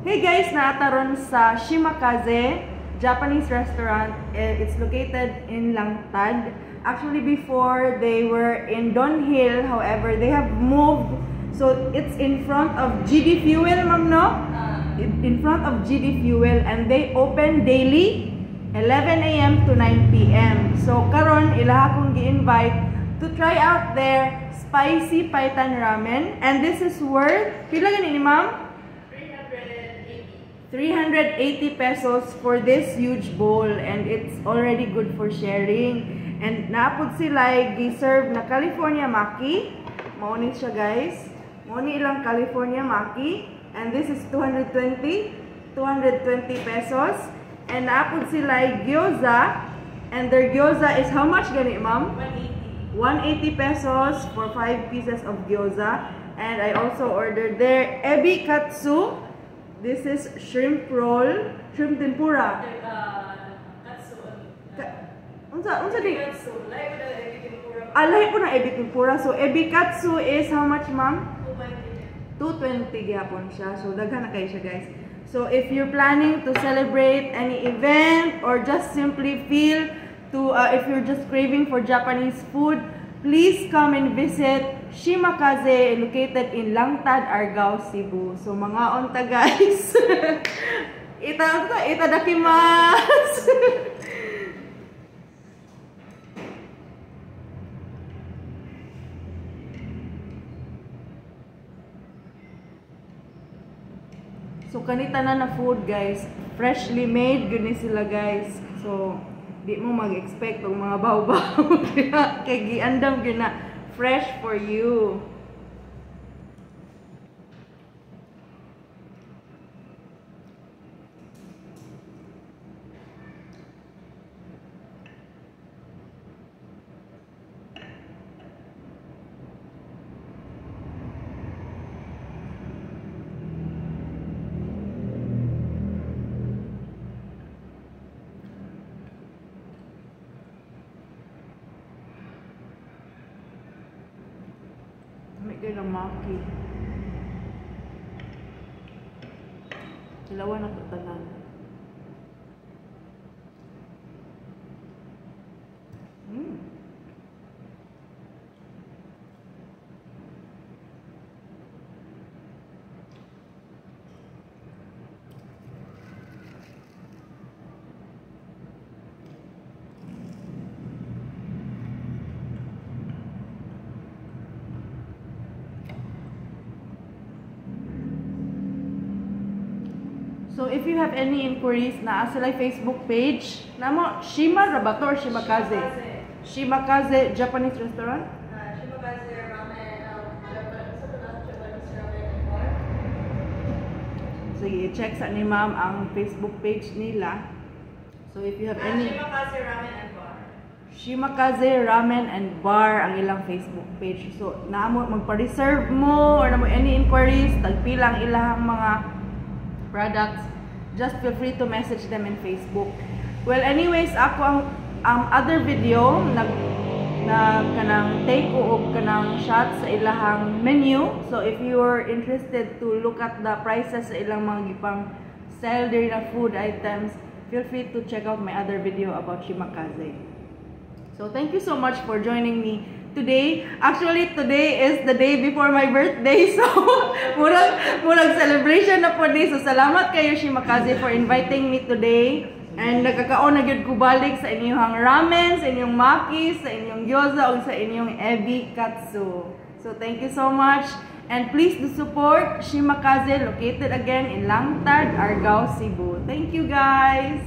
Hey guys, naa ta ron sa Shimakaze Japanese restaurant. It's located in Langtad. Actually, before they were in Dunhill, however, they have moved. So it's in front of GD Fuel, ma'am, no? In front of GD Fuel, and they open daily 11 a.m. to 9 p.m. So karon ilaha kong gi-invite to try out their spicy paitan ramen, and this is worth pila gani ni ma'am? 380 pesos for this huge bowl, and it's already good for sharing. And naa pod sila gi-serve na California maki. Mao ni siya guys. Mao ni ilang California maki, and this is 220 pesos. And naa pod sila gyoza, and their gyoza is how much gani ma'am? 180 pesos for 5 pieces of gyoza. And I also ordered their ebi katsu. This is shrimp roll, shrimp tempura. Katsu. Unsa di? Katsu. Lahi po na ebi tempura. Ah, lahi po na ebi tempura. So ebi katsu is how much, ma'am? 220. 220 gyapon siya. So daghan na kayo siya, guys. So if you're planning to celebrate any event or just simply feel to if you're just craving for Japanese food, please come and visit Shimakaze, located in Langtad, Argao, Cebu. So mga onta guys. Ita itadakimasu. So kanita na food guys, freshly made gud ni sila guys. So di mo mag-expect og mga baw-baw kay giandam gyud na fresh for you. May maki. Ilawan na tanan. So if you have any inquiries, naa sila Facebook page. Namo Shima ra ba to or Shimakaze? Shimakaze Japanese restaurant? Shimakaze ramen, Japanese ramen and bar. Sige, check sa ni ma'am ang Facebook page nila. So if you have any Shimakaze Ramen and Bar. Shimakaze Ramen and Bar ang ilang Facebook page. So naa mo magpa-reserve mo or namo any inquiries, tagpila ang ilang mga products, just feel free to message them in Facebook. Well, anyways, ako ang other video nag kanang take ko og kanang shot sa ilahang menu. So if you're interested to look at the prices sa ilang mga gipang sell diri na food items, feel free to check out my other video about Shimakaze. So thank you so much for joining me today. Actually, today is the day before my birthday. So, murag celebration na po ni. So, salamat kayo Shimakaze for inviting me today. And nagkakaon na gyud ko balik sa inyong ramen, sa inyong maki, sa inyong gyoza, ug sa inyong ebi katsu. So, thank you so much. And please do support Shimakaze, located again in Langtad, Argao, Cebu. Thank you guys!